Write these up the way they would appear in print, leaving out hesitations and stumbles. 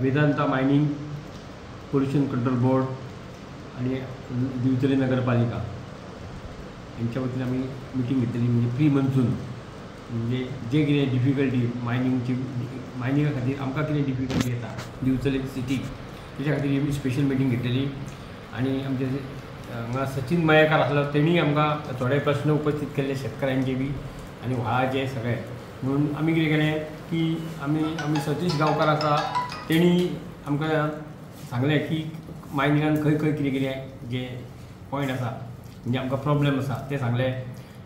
Vedanta mining, pollution control board आनी दिवचले नगरपालिका हेंच्या वतीन आमी मिटींग घेतलेली. म्हणजे प्री मॉन्सून म्हणजे जे कितें डिफिकल्टी मायनिंगची, मायनिंगा खातीर आमकां कितें डिफिकल्टी येता दिवचले सिटीक, तेच्या खातीर आमी स्पेशल मिटींग घेतलेली. आनी आमचे हांगा सचिन मयेकार आसलो, तेणीय आमकां थोडे प्रश्न उपस्थीत केल्ले शेतकारांचे बी आनी व्हाळाचे सगळे. म्हणून आमी कितें केलें की आमी आमी सतीश गांवकार आसा तेणी आमकां सांगलें की मायनिंगान खंय खंय कितें कितें जे पॉयंट आसा म्हणजे आमकां प्रॉब्लेम आसा ते सांगले.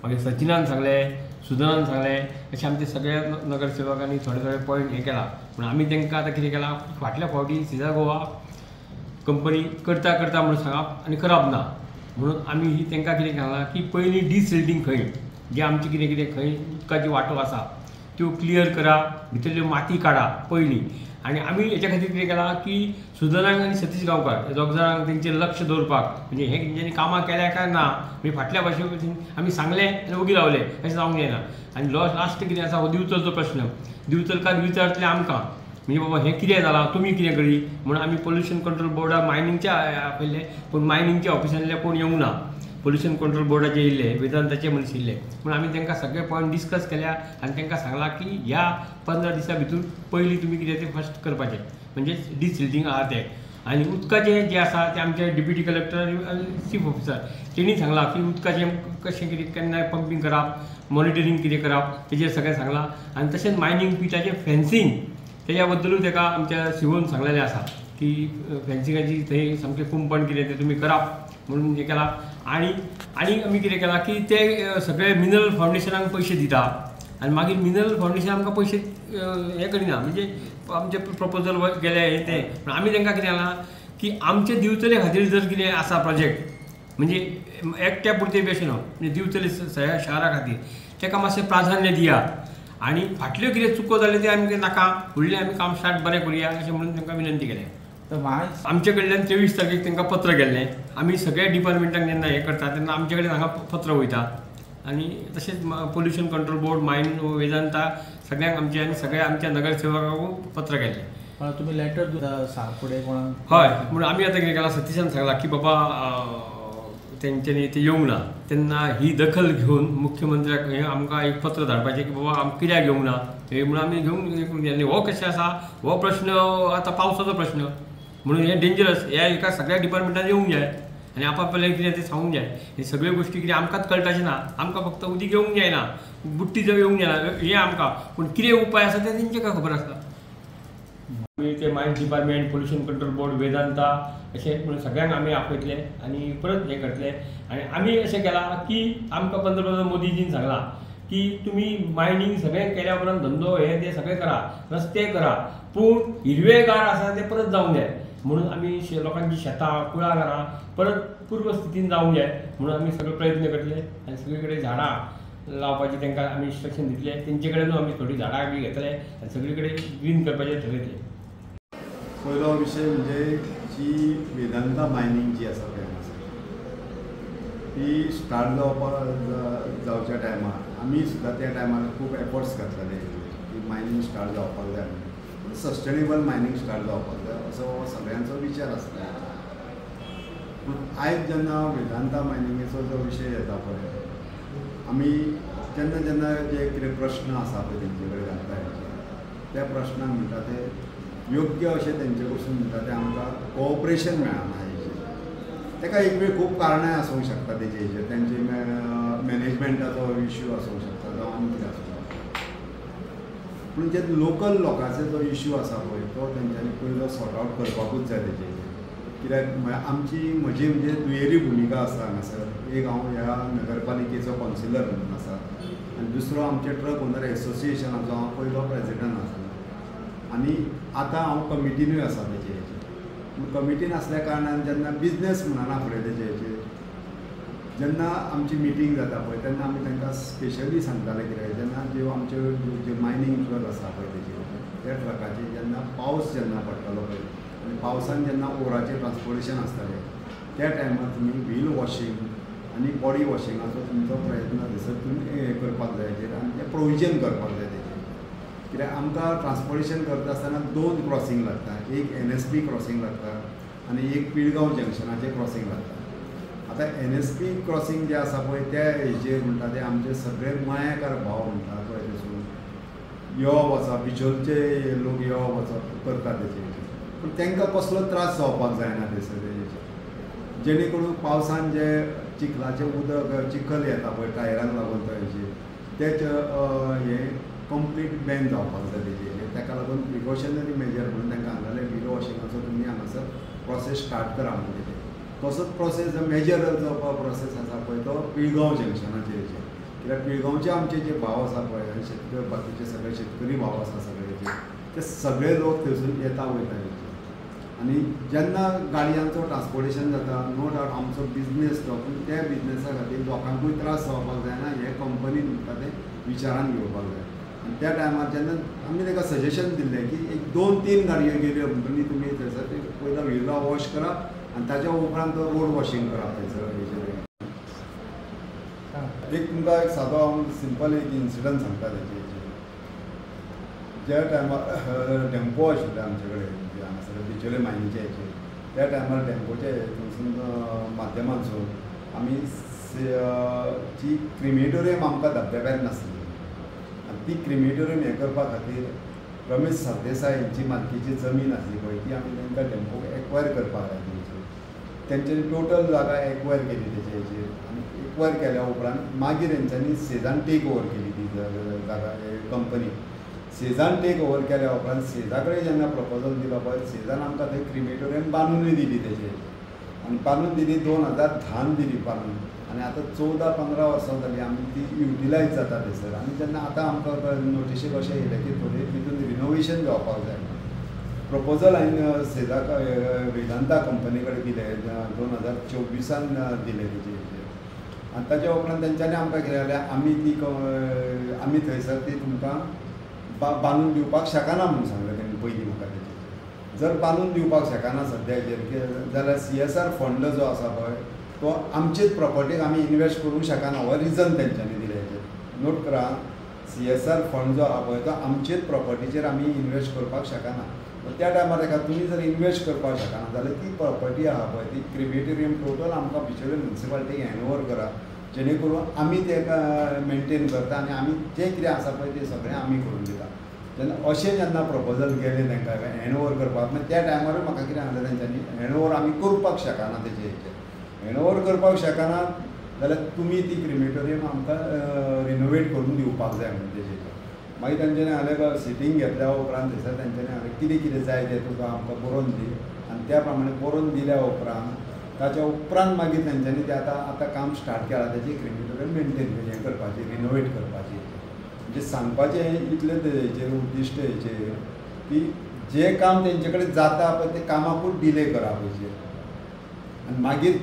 मागीर सचिनान सांगलें, सुदनान सांगलें, अशें आमचे सगळ्या नगरसेवकांनी थोडे थोडे पॉयंट हें केला. पूण आमी तांकां आतां कितें केलां, फाटल्या फावटी सिझा गोवा कंपनी करता करता म्हणून सांगप आनी करप ना, म्हणून आमी ही तांकां कितें सांगलां की पयलीं डिसिल्टींग खंय जे आमचें कितें कितें खंय उदकाची वाटो आसा त्यो क्लियर करा, भितरल्यो माती काडा पयलीं. आनी आमी हेच्या खातीर कितें केलां की सुदनाक आनी सतीश गांवकार ह्या दोग जाणांक तेंचेर लक्ष दवरपाक, म्हणजे हे तेंच्यांनी कामां केल्या काय ना, म्हणजे फाटल्या भाशे आमी सांगलें आनी ओगी रावले अशें जावंक जायना. आनी लास्ट कितें आसा हो दिवचलचो प्रश्न, दिवचलकार विचारतले आमकां म्हणजे बाबा हें कितें जालां, तुमी कितें करी म्हणून आमी पोल्युशन कंट्रोल बोर्डाक मायनिंगच्या आपयल्ले, पूण मायनिंगच्या ऑफिसांतले कोण येवंक ना. पोल्युशन कंट्रोल बोर्डाचे येयल्ले, वेदांताचे मनीस येयल्ले, पूण आमी तांकां सगळे पॉयंट डिस्कस केल्या आनी तांकां सांगलां की ह्या 15 दिसां भितर पयलीं तुमी कितें तें फर्स्ट करपाचें, म्हणजे डिसिल्टींग आहा तें. आनी उदकाचें जें आसा तें आमचे डेप्युटी कलेक्टर आनी चीफ ऑफिसर तेणी सांगलां की उदकाचें कशें कितें केन्ना पंपींग करप, मॉनिटरींग कितें करप, तेजेर सगळें सांगलां. आनी तशेंच मायनींग पिटाचें फेन्सींग तेज्या बद्दलूय ताका आमच्या सिवोन सांगलेलें आसा की फेन्सिंगाची थंय सामकें कुंपण कितें तें तुमी करप म्हणून हें केलां. आनी आनी आमी कितें केलां की ते सगळे मिनरल फावंडेशनाक पयशे दिता आनी मागीर मिनरल फावंडेशन आमकां पयशे हें करिना, म्हणजे आमचे प्रपोजल गेले हें तें. पूण आमी तांकां कितें केलां की आमचे दिवचले खातीर जर कितें आसा प्रोजेक्ट म्हणजे एकट्या पुरते बी अशें न्हू, म्हणजे दिवचले शहरा खातीर ताका मातशें प्राधान्य दिया आनी फाटल्यो कितें चुको जाल्यो ते आमकां नाका, फुडलें आमी काम स्टार्ट बरें करुया अशें म्हणून तांकां विनंती केल्या. आमचे कडल्यान 23 तारखेक तांकां पत्र गेल्लें. आमी सगळ्या डिपार्टमेंटाक जेन्ना हें करता तेन्ना आमचे कडेन हांगा पत्र वयता आनी तशेंच pollution control board, mine, Vedanta सगळ्यांक आमचे आनी सगळ्या आमच्या नगरसेवकांकूय पत्र गेल्लें. तुमी लेटर सांग फुडें कोणाक? हय, म्हणून आमी आतां कितें केलां, सतीशान सांगलां की बाबा तेंच्यांनी तें येवंक ना तेन्ना ही दखल घेवन मुख्यमंत्र्याक हें आमकां एक पत्र धाडपाचें की बाबा आमकां कित्याक घेवंक ना हें, म्हणून आमी घेवंक. आनी हो कशें आसा हो प्रश्न आतां पावसाचो प्रश्न म्हणून हें डेंजरस, ह्या एका सगळ्या डिपार्टमेंटान येवंक जाय आनी आपापलें कितें तें सांगूंक जाय. हे सगळ्यो गोश्टी कितें आमकांच कळटाचें ना, आमकां फक्त उदीक येवंक जायना, बुट्टी जर येवंक जायना हें आमकां, पूण कितें उपाय आसा तें तेंचें खबर आसता. आमी ते mines department, pollution control board, Vedanta अशें म्हणून सगळ्यांक आमी आपयतले आनी परत हें करतले. आनी आमी अशें केलां की आमकां पंतप्रधान मोदीजीन सांगलां की तुमी मायनींग सगळें केल्या उपरांत धंदो हे ते सगळें करा, रस्ते करा, पूण हिरवेगार आसा ते परत जावंक जाय म्हणून आमी लोकांची शेतां, कुळागरां परत पूर्व स्थितीन जावंक जाय म्हणून आमी सगळे प्रयत्न करतले आनी सगळे कडेन झाडां लावपाची तांकां आमी इन्स्ट्रक्शन दितले. तेंचे कडेनूय आमी थोडीं झाडां बी घेतले आनी सगळे कडेन ग्रीन करपाचें ठरयतले. पयलो विशय म्हणजे जी वेदांता मायनींग जी आसा पळय हांगासर ती स्टार्ट जावपाक जावच्या टायमार आमी सुद्दां त्या टायमार खूब एफर्ट्स घातलेले की मायनींग स्टार्ट जावपाक जाय म्हणून, सस्टेनेबल मायनींग स्टार्ट जावपाक जाय असो सगळ्यांचो विचार आसता. पूण आयज जेन्ना वेदांता मायनिंगेचो जो विशय येता पळय, आमी जेन्ना जेन्ना जे कितें प्रश्न आसा पळय तेंचे कडेन घालता त्या प्रश्नाक म्हणटा ते योग्य अशें तेंचे कडसून म्हणटा तें आमकां कोऑपरेशन मेळना. हेजेर ताका एक वेळ खूब कारणां आसूंक शकता, तेजे हेजेर तेंचे मॅनेजमेंटाचो इश्यू आसूंक शकता जावं आनी कितें आसूंक शकता. पूण जे लोकल लोकांचो जो इश्यू आसा पळय तो तेंच्यांनी पयलो सॉर्ट आवट करपाकूच जाय तेजे हेजेर. कित्याक म्हळ्यार आमची म्हजी म्हणजे दुयेरी भुमिका आसा हांगासर. एक हांव ह्या नगरपालिकेचो कावन्सिलर म्हणून आसा आनी दुसरो आमचे ट्रक ओनर एसोसिएशनाचो हांव पयलो प्रेजिडंट आसा आनी आतां हांव कमिटीनूय आसा तेजे हेजेर. पूण कमिटीन आसल्या कारणान जेन्ना बिजनेस म्हणना फुडें तेजे हेजेर जेन्ना आमची मिटींग जाता पळय तेन्ना आमी तांकां स्पेशली सांगताले कितें, जेन्ना ज्यो आमच्यो जे मायनींग ट्रक आसा पळय तेजे त्या ट्रकाचेर जेन्ना पावस जेन्ना पडटलो पळय आनी पावसान जेन्ना ओवराचें ट्रान्सपोर्टेशन आसतालें त्या टायमार तुमी व्हील वॉशींग आनी बॉडी वॉशिंगाचो तुमचो प्रयत्न थंयसर तुमी हें करपाक जाय हेजेर आनी तें प्रोविजन करपाक जाय तेजेर. कित्याक आमकां ट्रान्सपोर्टेशन करता आसतना 2 क्रॉसींग लागता, एक NSP crossing लागता आनी एक पिळगांव जंक्शनाचें क्रॉसींग लागता. आतां NSP crossing जें आसा पळय त्या हेजेर म्हणटा ते आमचे सगळे मायाकार भाव म्हणटा पळय थंयसून यो वचप, बिचोलचे लोक यो वचप करता तेचे, पूण तांकां कसलो त्रास जावपाक जायना थंयसर तेजेर, जेणे करून पावसान जे चिखलाचें उदक चिखल येता पळय टायरांक लागून थंयचेर तेच हें कंप्लीट बॅन जावपाक जाय तेजेर. ताका लागून प्रिकॉशनरी मेजर म्हणून तांकां हांगासरले व्हील वॉशिंगाचो तुमी हांगासर प्रोसेस स्टार्ट करा म्हणून तेजेर. तसोच प्रोसेस मेजर जो प्रोसेस आसा पळय तो पिळगांव जंक्शनाचेर हेजेर, कित्याक पिळगांवचे आमचे जे भाव आसा पळय आनी शेतकरी बाकीचे सगळे शेतकरी भाव आसा सगळे हेजेर, ते सगळे लोक थंयसून येता वयता हेजेर. आनी जेन्ना गाडयांचो ट्रान्सपोर्टेशन जाता नो डावट आमचो बिजनेस तो, पूण त्या बिजनेसा खातीर लोकांकूय त्रास जावपाक जायना हें कंपनीन म्हणटा तें विचारान घेवपाक जाय. आनी त्या टायमार जेन्ना आमी ताका सजेशन दिल्लें की एक 2-3 गाडयो गेल्यो म्हणटकीर तुमी थंयसर ते पयलो व्हिलां वॉश करा आनी ताच्या उपरांत तो रोड वॉशींग करा थंयसर हेजेर. एक तुमकां एक सादो हांव सिंपल एक इन्सिडंट सांगता तेजे. ज्या टायमार टेम्पो आशिल्ले आमचे कडेन हांगासर बिचोले मायनीचे हेचेर, त्या टायमार टेम्पोचे थंयसून माध्यमांतसून आमी जी क्रिमिटोरियम आमकां धबधब्यार नासली आनी ती क्रिमिटोरियम हें करपा खातीर रमेश सरदेसाय हेंची मालकीची जमीन आसली पळय ती आमी तांकां टेम्पोक एक्वायर करपाक लायली. तेंच्यांनी टोटल जागा एक्वायर केली तेजे हेचेर आनी एक्वायर केल्या उपरांत मागीर हेंच्यांनी सेजान टेक ओवर केली ती जागा कंपनी. सेजान टेक ओवर केल्या उपरांत सेजा कडेन जेन्ना प्रपोजल दिलो पळय सेजान आमकां थंय क्रिमेटोरियम बांदूनय दिली तेजे आनी बांदून दिली 2010 दिली बांदून आनी आतां 14-15 वर्सां जालीं आमी ती युटिलायज जाता थंयसर. आनी जेन्ना आतां आमकां नोटिशीक अशें येयलें की थोडें तितून रिनोवेशन जावपाक जाय, प्रपोजल हांवें सेजाक वेदांता कंपनी कडेन दिलें 2024 दिलें तेजे. आनी ताच्या उपरांत तेंच्यांनी आमकां कितें जालें आमी ती आमी थंयसर ती तुमकां बांदून दिवपाक शकना म्हणून सांगलें तेणी पयलीं म्हाका तेजेर. जर बांदून दिवपाक शकना सद्या हेजेर जाल्यार CSR fund जो आसा पळय तो आमचेच प्रॉपर्टीक आमी इनवेस्ट करूंक शकना हो रिजन तेंच्यांनी दिलें हेजेर. नोट करा, CSR fund जो आसा पळय तो आमचेच प्रॉपर्टीचेर आमी इनवेस्ट करपाक शकना. त्या टायमार ताका तुमी जर इनवेस्ट करपाक शकना जाल्यार ती प्रॉपर्टी आसा पळय ती क्रिमेटोरियम टोटल आमकां बिचोले म्युनिसिपालिटीक हँड ओवर करा, जेणे करून आमी ताका मेनटेन करता आनी आमी जें कितें आसा पळय तें सगळें आमी करून दिता. जेन्ना अशें जेन्ना प्रपोजल गेलें तांकां हँड ओवर करपाक, मागीर त्या टायमारूय म्हाका कितें सांगलें तेंच्यांनी हँड ओवर आमी करपाक शकना तेजे हेचेर, हँड ओवर करपाक शकना जाल्यार तुमी ती क्रिमेटोरियम आमकां रिनोवेट करून दिवपाक जाय म्हणून तेजे हेचेर. मागीर तेंच्यांनी हांवें सिटींग घेतल्या उपरांत थंयसर तेंच्यांनी हांवें कितें कितें जाय तें तुका आमकां बरोवन दी आनी त्या प्रमाणे बरोवन दिल्या उपरांत ताच्या उपरांत मागीर तेंच्यांनी तें आतां आतां काम स्टार्ट केलां तेजी क्रिमेटोरियम मेनटेन हें करपाची, रिनोवेट करपाची. म्हणजे सांगपाचें इतलें हेचेर उद्दिश्ट हेचेर की जें काम तेंचे कडेन जाता पळय तें कामाकूच डिले करप हेचेर आनी मागीर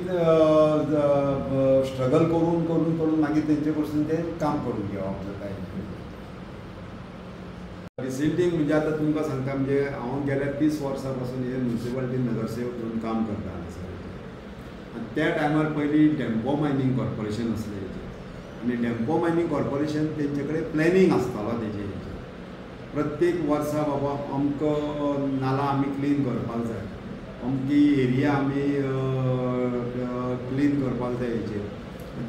स्ट्रगल करून करून करून मागीर तेंचे कडसून तें काम करून घेवप जाता. रिसिल्टींग म्हणजे आतां तुमकां सांगता म्हणजे हांव गेल्या 30 वर्सां पासून हे म्युनिसिपालिटी नगरसेवक म्हणून काम करता हांगासर. आनी त्या टायमार पयलीं डेम्पो मायनींग कॉर्पोरेशन आसलें हेचेर आनी डेम्पो मायनींग कॉर्पोरेशन तेंचे कडेन प्लॅनिंग आसतालो तेजे हेचेर. प्रत्येक वर्सा बाबा अमको नाला आमी क्लीन करपाक जाय, अमकी एरिया आमी क्लीन करपाक जाय हेचेर.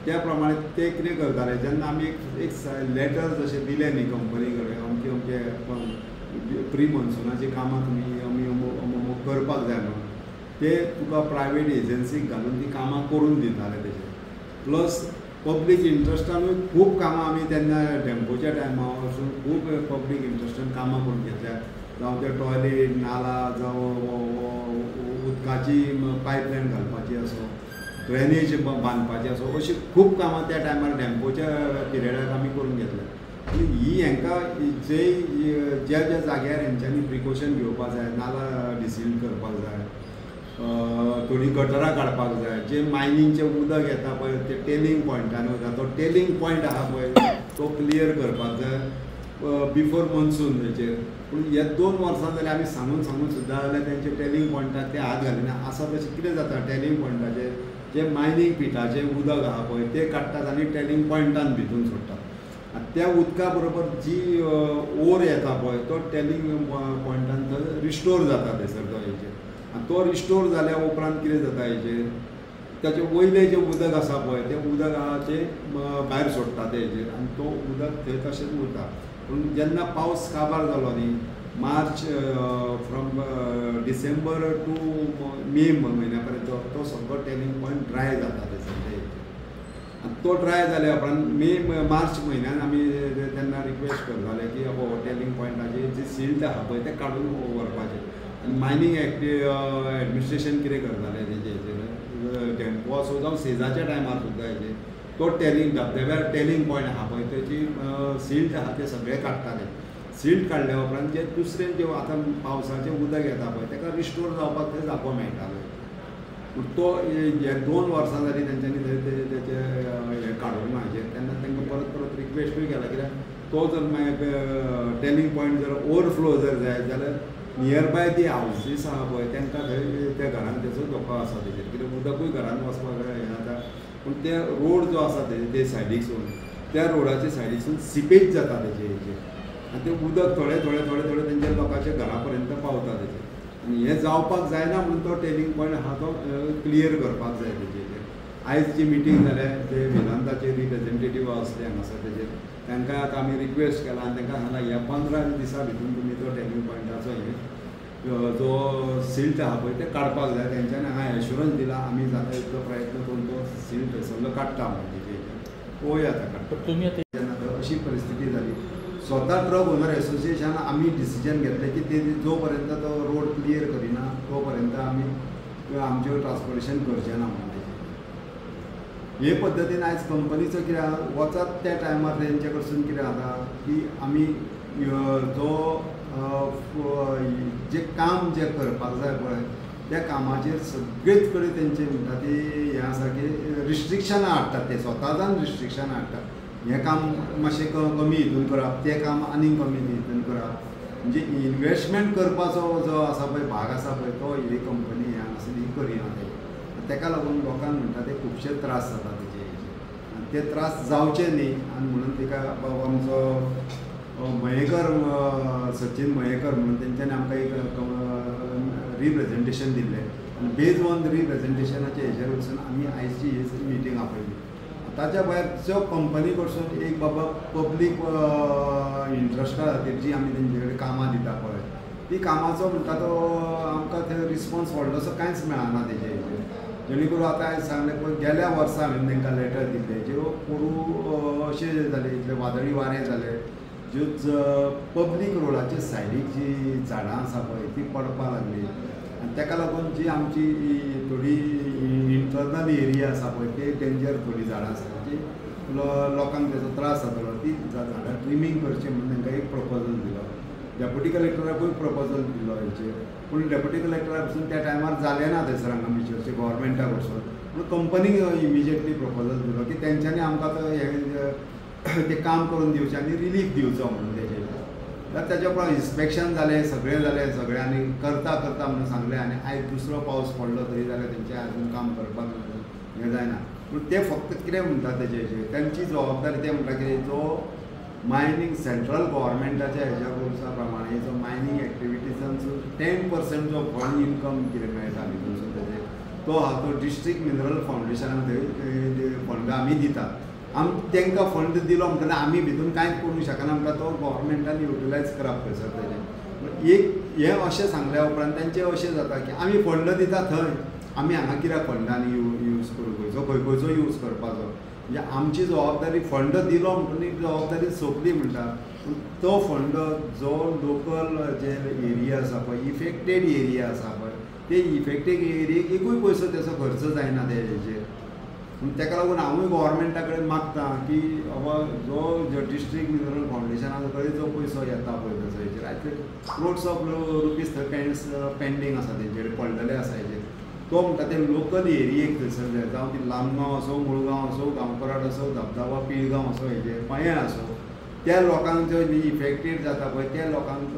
त्या प्रमाणे ते कितें करताले जेन्ना आमी एक लेटर जशें दिलें न्ही कंपनी कडेन अमके अमके प्री मॉन्सुनाची कामां तुमी अमी अमूक अमूक करपाक जाय म्हणून, ते तुका प्रायवेट एजन्सीक घालून ती कामां करून दिताले तेजेर. प्लस पब्लीक इंट्रस्टानूय खूब कामां आमी तेन्ना डेम्पोच्या टायमार वचून खूब पब्लीक इंट्रस्टान कामां करून घेतल्या, जावं ते टॉयलेट नाला, जावं उदकाची पायपलायन घालपाची आसूं, ड्रेनेज बांदपाची आसूं, अशी खूब कामां त्या टायमार डेम्पोच्या पिरियडाक आमी करून घेतल्या. आनी ही हांकां जे ज्या ज्या जाग्यार हेंच्यांनी प्रिकॉशन घेवपाक जाय, नाला डिसिल्ट करपाक जाय, थोडी गटरां काडपाक जाय, जे मायनींगचें उदक येता पळय ते टेलिंग पॉयंटान वता तो टेलिंग पॉयंट आहा पळय तो क्लियर करपाक जाय बिफोर मॉन्सून हेचेर. पूण ह्या 2 वर्सां जाल्यार आमी सांगून सांगून सुद्दां जाल्यार तेंचे टेलिंग पॉयंटाक ते हात घालिना. आसा तशें कितें जाता टेलिंग पॉयंटाचेर जे मायनींग पिटाचें उदक आहा पळय तें काडटात आनी टेलिंग पॉयंटान भितून सोडटात. आनी त्या उदका बरोबर जी ओर येता पळय तो टेलिंग पॉयंटान थंय रिस्टोर जाता थंयसर तो हेजेर. आनी तो रिस्टोर जाल्या उपरांत कितें जाता हेजेर ताचे वयलें जें उदक आसा पळय तें उदकाचें भायर सोडटा ते हेजेर आनी तो उदक थंय तशेंच उरता. पूण जेन्ना पावस काबार जालो न्ही मार्च फ्रॉम डिसेंबर टू मे म्हयन्या पर्यंत तो सगळो टेलिंग पॉयंट ड्राय जाता थंयसर ते. आनी तो ड्राय जाल्या उपरांत मे मार्च म्हयन्यान आमी तेन्ना रिक्वेस्ट करताले की हो टेलिंग पॉयंटाचेर जी सिल्ट आहा पळय तें काडून व्हरपाचें. आनी मायनींग एडमिनिस्ट्रेशन कितें करतालें तेजे हेजेर टेम्पो आसूं जावं सेजाच्या टायमार सुद्दां हेजेर तो टेलिंग धबधब्यार टेलिंग पॉयंट आहा पळय तेची सिल्ट आहा ते सगळे काडटाले. सिल्ट काडल्या उपरांत जे दुसरें जे आतां पावसाचें उदक येता पळय ताका रिस्टोर जावपाक थंय जागो मेळटालो. पूण तो हे 2 वर्सां जालीं तेंच्यांनी थंय तेचें हें काडूंक ना हेजेर. तेन्ना तांकां परत परत रिक्वेस्टूय केला कित्याक तो जर मागीर टेलिंग पॉयंट जर ओवरफ्लो जर जायत जाल्यार नियरबाय ती हावजीस आहा पळय तांकां थंय त्या घरान तेचो धोको आसा तेजेर कित्याक उदकूय घरान वचपाक हें जाता. पूण ते रोड जो आसा ते सायडीकसून त्या रोडाचे सायडीकसून सिपेज जाता तेजे हेजेर आनी तें उदक थोडें थोडें थोडें थोडें तेंच्या लोकांच्या घरा पर्यंत पावता तेजेर. आनी हें जावपाक जायना म्हणून तो टेलिंग पॉयंट आहा तो क्लियर करपाक जाय तेजेर. आयज जी मिटींग जाल्या जे वेदांताचे रिप्रेझेंटेटीव आसले हांगासर तेजेर तांकां आतां आमी रिक्वेस्ट केला आनी तांकां सांगलां ह्या 15 दिसां भितून तुमी तो टेलिंग पॉयंटाचो हे जो सिल्ट आहा पळय तें काडपाक जाय. तेंच्यांनी हांगा एश्युरन्स दिला आमी जाता तितलो प्रयत्न करून तो सिल्ट थंयसरलो काडटा म्हणून तेजे पळोवया आतां काडटा. तुमी आतां जेन्ना अशी परिस्थिती जाली स्वता ट्रक ओनर एसोसिएशन आमी डिसिजन घेतलें की ते जो पर्यंत तो रोड क्लियर करिना तो पर्यंत आमी आमचें ट्रान्सपोर्टेशन करचें ना म्हणून तेजेर. हे पद्दतीन आयज कंपनीचो कितें आहा वचत त्या टायमार तेंचे कडसून कितें जाता की आमी जो जें काम जें करपाक जाय पळय त्या कामाचेर सगळेच कडेन तेंचे म्हणटा ती हें आसा की रिस्ट्रिक्शनां हाडटात ते स्वताच्यान रिस्ट्रिक्शनां हाडटात. हें काम मातशें कमी हितून करप तें काम आनीक कमी हितून करप म्हणजे इनवेस्टमेंट करपाचो जो आसा पळय भाग आसा पळय तो ही कंपनी हें हांगासर ही करिना ते. ताका लागून लोकांक म्हणटा ते खुबशे त्रास जाता तेजे हेजेर आनी ते त्रास जावचे न्ही आनी म्हणून तिका बाबा आमचो मयेकर सचिन मयेकर म्हणून तेंच्यांनी आमकां एक रिप्रेझेंटेशन दिल्लें आनी बेज ऑन रिप्रेझेंटेशनाचे हेजेर वचून आमी आयची ही मिटींग आपयली. ताच्या भायर ज्यो कंपनी कडसून एक बाबा पब्लीक इंट्रस्टा खातीर जी आमी तेंचे कडेन कामां दिता पळय ती कामाचो म्हणटा तो आमकां थंय रिस्पोन्स व्हडलोसो कांयच मेळना तेजे हेजेर. जेणे करून आतां हांवें सांगलें पळय गेल्या वर्सा हांवें तांकां लेटर दिल्लें ज्यो पोरूं अशें जालें इतलें वादळी वारें जालें ज्यो पब्लीक रोडाचे सायडीक जी झाडां आसा पळय ती पडपाक लागली आनी ताका लागून जी आमची थोडी इंटरनल एरिया आसा पळय ते डेंजर थोडी झाडां आसा जी लोकांक तेचो त्रास जातलो ती झाडां ट्रिमींग करचें म्हणून तांकां एक प्रपोजल दिलो. डेप्युटी कलेक्टराकूय प्रपोजल दिलो हेचेर पूण डेप्युटी कलेक्टरा पसून त्या टायमार जालें ना थंयसर हांगा मिचरचे गोवोरमेंटा कडसून पूण कंपनीक इमिजिएटली प्रपोजल दिलो की तेंच्यांनी आमकां तो हें तें काम करून दिवचें आनी रिलीफ दिवचो म्हणून तेजेर. तर ताच्या उपरांत इन्स्पेक्शन जालें सगळें जालें सगळ्यांनी करता करता म्हणून सांगलें आनी आयज दुसरो पावस पडलो तरी जाल्यार तेंचें आजून काम करपाक हें जायना. पूण ते फक्त कितें म्हणटा तेजे हेजेर तेंची जबाबदारी ते म्हणटा कितें जो मायनींग सेंट्रल गोवोरमेंटाच्या हेज्या रुल्सा प्रमाणे जो मायनींग एक्टिविटीजांचो 10% जो फंड इनकम कितें मेळटा भितूनसून तेजेर तो आहा तो डिस्ट्रिक्ट मिनरल फावंडेशनाक थंय फंड आमी दितात. आम तांकां फंड दिलो म्हणटना आमी भितून कांयच करूंक शकना म्हणटा तो गोवोरमेंटान युटिलायज करप थंयसर तेजें. एक हें अशें सांगल्या उपरांत तेंचें अशें जाता की आमी फंड दिता थंय आमी हांगा कित्याक फंडान यूज करूं खंयचो खंय खंयचो यूज करपाचो म्हणजे आमची जबाबदारी फंड दिलो म्हणटकीर जबाबदारी सोंपली म्हणटा. पूण तो फंड जो लोकल जे एरिया आसा पळय इफेक्टेड एरिया आसा पळय ते इफेक्टेड एरियेक एकूय पयसो तेचो खर्च जायना ते हेजेर. पूण ताका लागून हांवूय गोवोरमेंटा कडेन मागता की बाबा जो डिस्ट्रिक्ट मिनरल फावंडेशना कडेन जो पयसो येता पळय ताचो हेजेर आयज क्रोड्स ऑफ रुपीज थंय पेंडींग आसा तेंचे कडेन पडलेले आसा हेजेर तो म्हणटा ते लोकल एरियेक थंयसर जाय जावं ती लामगांव आसूं मुळगांव आसूं गांवकराट आसूं धबधबा पिळगांव आसूं हेजेर मयें आसूं त्या लोकांक जो इफेक्टेड जाता पळय त्या लोकांक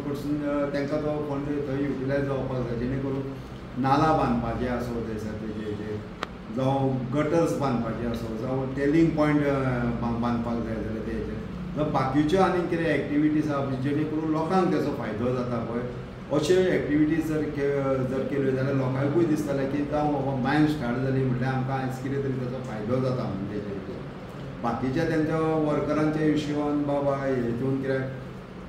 कडसून तांकां तो फंड थंय युटिलायज जावपाक जाय जेणे करून नाला बांदपाचें आसूं थंयसर तेजे हेजेर जावं गटर्स बांदपाचे आसूं, जावं टेलिंग पॉयंट बांदपाक जाय जाल्यार ते हेचेर, जावं बाकीच्यो आनी कितें एक्टिविटीज आहा जेणे करून लोकांक तेचो फायदो जाता पळय, अश्यो एक्टिविटीज जर जर केल्यो जाल्यार लोकांकूय दिसतलें की जावं बाबा मायन स्टार्ट जाली म्हटल्यार आमकां आयज कितें तरी ताचो फायदो जाता म्हणून. तेजे बाकीच्या तेंच्या वर्करांच्या हिशोबान बाबा हेतून कित्याक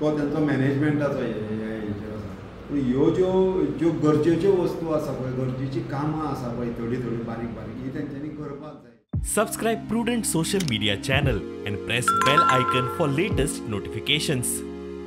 तो तेंचो मॅनेजमेंटाचो हेचेर आसा. पूण ह्यो ज्यो ज्यो गरजेच्यो वस्तू आसा पळय, गरजेचीं कामां आसा पळय, थोडी थोडी बारीक बारीक ही तेंच्यांनी करपाक जाय. Subscribe Prudent Social Media channel and press bell icon for latest notifications.